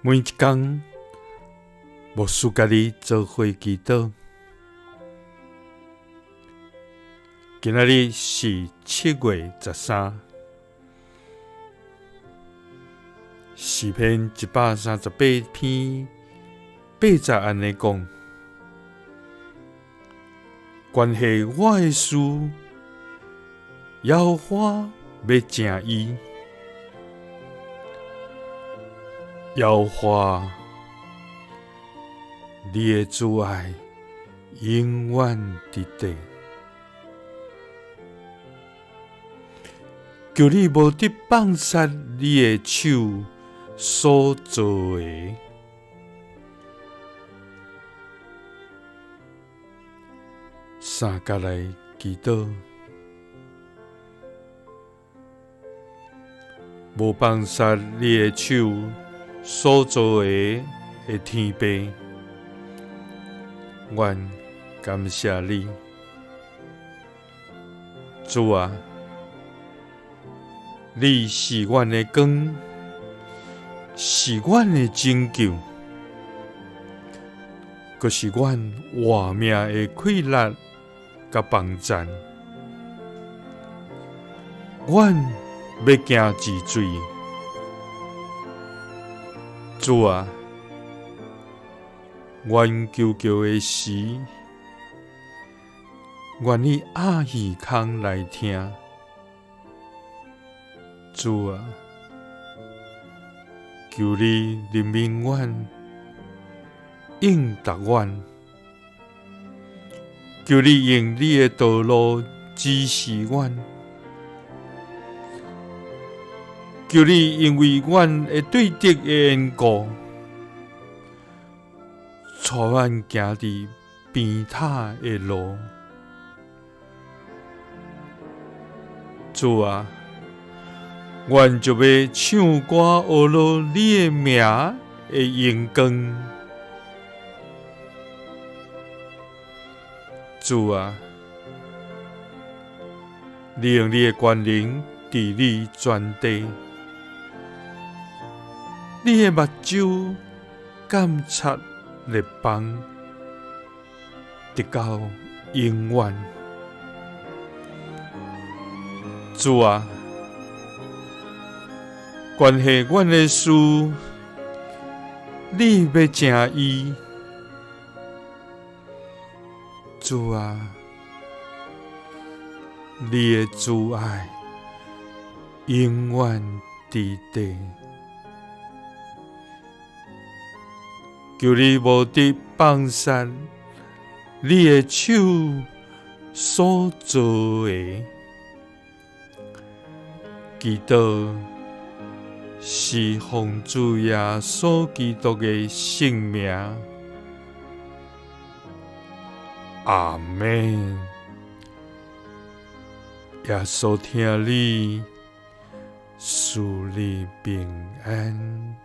每一工，牧师佮你做伙祈祷。今仔日是7月13，诗篇138篇8节按呢讲：关系我的事，耶和华欲成伊。耶和华，你的慈爱永远伫地，求你无得放杀你的手所造的。三角来祈祷。无放杀你的手所造的的天父，阮感谢你，主啊，你是阮的光，是阮的拯救，阁是阮活命的气力佮帮赞。阮欲行治水，主啊，阮求救的时，愿你掩耳孔来听。主啊，求你怜悯阮，应答阮，求你用你的道路指示阮，求你因为阮的对敌的缘故，带阮行伫平坦的路。主啊，阮就欲唱歌学乐你的名的荣光。主啊，你用你的权能治理全地，你的目睭监察列邦，直到永远。主啊，关系阮的事，你欲成伊。主啊，你的慈爱永远伫地，求你无得放杀你的手所造的。祈祷是奉主耶稣基督的圣名。阿们。耶稣疼你，赐你平安。